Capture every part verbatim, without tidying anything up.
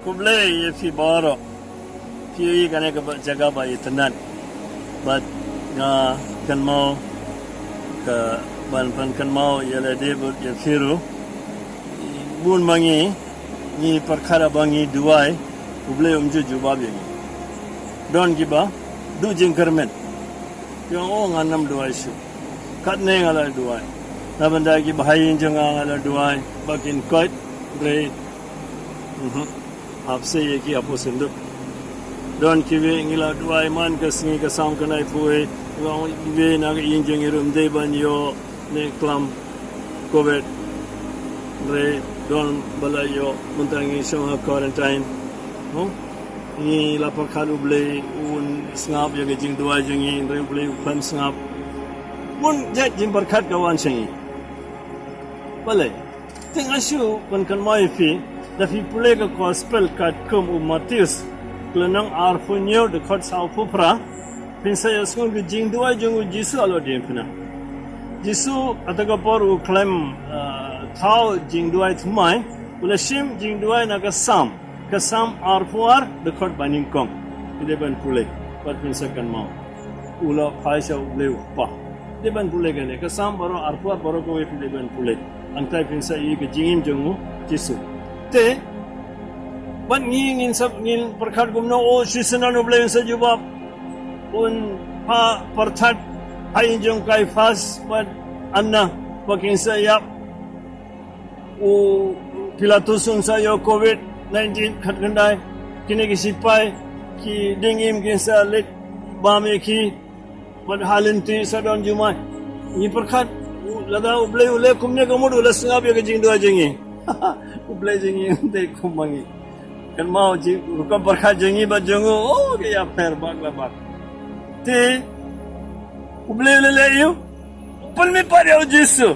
Khublei ïa phi baroh. Phi ïohi kane ka ba-, jaka ba itynnad. Bad nga kynmaw ka ban pynkynmaw ïa lade bad ïa phi ruh. Bun ma ngi, ngi pyrkhat ba ngi duwai, U Blei um ju jubab ïa ngi. Don kiba duh jingkyrmen. Ki ong, oh, ngan ym duwai shuh. Katne nga la duwai. Na bynta ki bahaïing jong nga, nga la duwai ba kin koit, hynrei, mhm, hap sei ïa ki hapoh synduk. Don kiwei, ngi la duwai man ka sngi ka sam ka nai poi, ngi ong, kiwei na ka ïing jong ngi ruh ym dei ban ïoh ne klam covid, hynrei don ba la ïoh, mynta ngi shong ha quarantine. Ngi la pyrkhat U Blei un sngap ïa ka jingduwai jong ngi, hynrei U Blei um sngap. Bun jait jingpyrkhat ka wan sha ngi. Balei? Te nga shu pynkynmaw ïa phi, da phi pule ka gospel katkum u Mathaios, ka lynnong arphew hynñiew, dkhot sawphew phra, phin sa ïohsngew ka jingduwai jong u Jisu halor diengphna. Jisu, kata ka por u khlem, ah, thaw jingduwai thymmai, u la shim jingduwai na ka Salm. Ka Salm arphew ar, dkhot banyngkong. Phi dei ban pule, bad phin sa kynmaw. U la phai sha U Blei U Kpa. Phi dei ban pule kane, ka Salm baroh arphew ar baroh kawei phi dei ban pule. Hangtai phin sa ïohi ka jingim jong u Jisu. Te, bad ngi ngin sa, ngin pyrkhat kumno, oh, shisien U Blei un sa jubab. Un phah pyrthat ha ïing jong u Kaiphas bad Anna ba kin sa ïap. U Pilatus un sa ïoh covid nineteen khatkhyndai. Kine ki sipai ki ding im kin sa leit bam ïa ki. Bad ha lynti sa don jumai. Ngi pyrkhat, lada U Blei u leh kumne ka mut u la sngap ïa ka jingduwai jong ngi. U Blei jong ngi um dei kum ma ngi. Kynmaw ji rukom pyrkhat jong ngi bad jong u, oh, ka ïapher bak la bak. Te U Blei u la leh ïa u, u pynmih pat ïa u Jisu.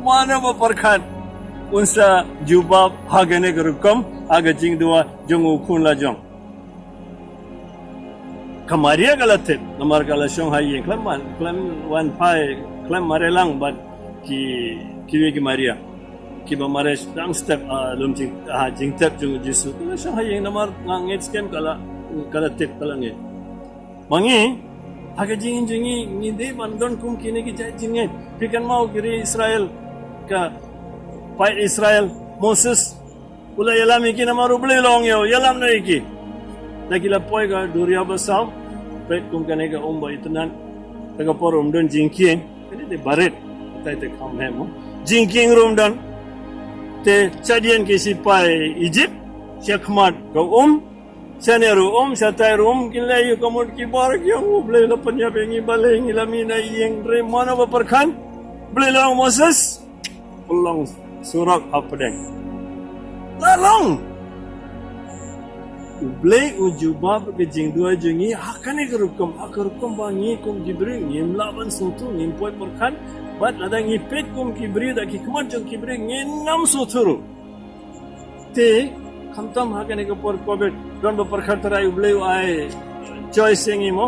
Mano ba pyrkhat un sa jubab ha kane ka rukom ha ka jingduwai jong u khun la jong. Ka Maria ka la tip, namar ka la shong ha ïing, khlem wan, khlem wan phai, khlem mareh lang bad ki, kiwei ki Maria. Kiba mareh dang step, ah, lum jing, ah, jingtep jong u Jisu. Ka la shong ha ïing namar nga ngeit skhem ka la, ka la tip, ka la ngeit. Ma ngi, ha ka jingim jong ngi, ngi dei ban don kum kine ki jait jingngeit. Phi kynmaw ki ri Israel, ka paid Israel, Moses, u la ïalam ïa ki namar U Blei u la ong ïa u, ïalam noh ïa ki. Da ki la poi ka duriaw basaw, peit kum kane ka um ba itynnad, te ka por um don jingkieng, kane te barit, tai te kham hem, jingkieng ruh um don. Te shadien ki sipai Egypt, shakhmat ka um, shane ruh um, shatai ruh um, kin leh ïa ka mut ki baroh ki ong U Blei la pynïap ïa ngi balei ngi la mih na ïing, hynrei mano ba pyrkhat, U Blei u la ong Moses, pynlong surok hapdeng. La long. U Blei u jubab ka jingduwai jong ngi ha kane ka rukom, ha ka rukom ba ngi kum ki briew ngim lah ban sngewthuh, ngim poi pyrkhat, bad lada ngi peit kum ki briew da ki khmat jong ki briew ngin ym sngewthuh ruh. Te, khamtam ha kane ka por covid, don ba pyrkhat trai U Blei u ai choice ïa ngi mo.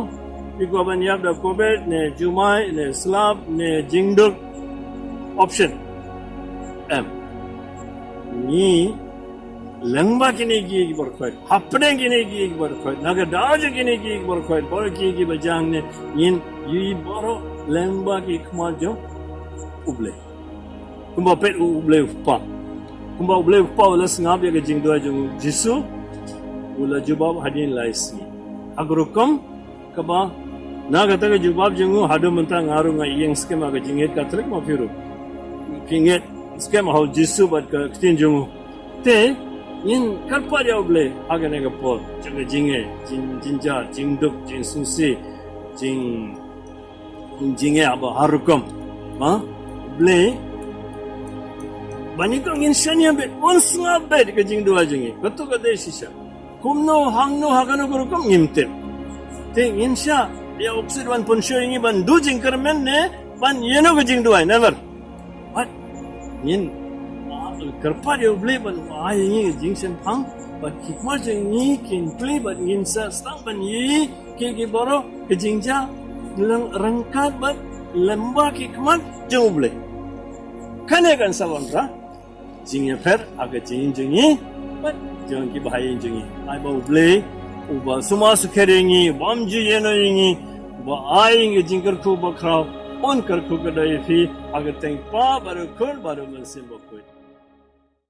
Phi kwah ban ïap da covid, ne jumai, ne slap, ne jingduk. Option. Em. Ngi lyngba kine ki bor khoit. Hapdeng kine ki bor khoit. Na ka daw jong kine ki bor khoit. Bor ki ki ba jang ne ngin ïohi baroh lyngba ki khmat jong U Blei. Kumba peit U Blei U Kpa. Kumba U Blei U Kpa u la sngap ïa ka jingduwai jong u Jisu, u la jubab hadien lai sngi. Ha ka rukom kaba na kata ka jubab jong u haduh mynta nga ruh nga ïeng skhem ha ka jingngeit Katholik ma phi ruh. Phi ngeit skhem ha u Jisu bad ka ktien jong u. Te ngin kyrpad ïa U Blei ha kane ka por jong ka jingeh, jing, jingjar, jingduk, jingsngewsih, jing jingeh ba har rukom. Ha? Blei. Ba ngi ko ngin shaniah beit, un sngap beit ka jingduwai jong ngi. Kato ka dei shisha. Kumno hangno ha kano ka rukom ngim tip. Te ngin shah ïa u Kpa un pynshoh ïa ngi ban duh jingkyrmen ne ban ïehnoh ka jingduwai. Never. Bad ngin, ah, kyrpad ïa U Blei ban ai ïa ngi ka jingshemphang bad ki khmat jong ngi kin plie bad ngin sa sdang ban ïohi ki, ki baroh ka jingjia lyngkot bad lyngba ki khmat jong U Blei. Kane kan sa wanrah jingïapher ha ka jingim jong ngi bad jong ki bahaïing jong ngi. Ai ba U Blei uba sumar sukher ïa ngi, bam ju ïa ngi, uba ai ïa ngi jingkyrkhu bakhraw, un kyrkhu kyrdoh ïa phi ha ka kyrteng Kpa bad Khun bad Mynsiem Bakhuid.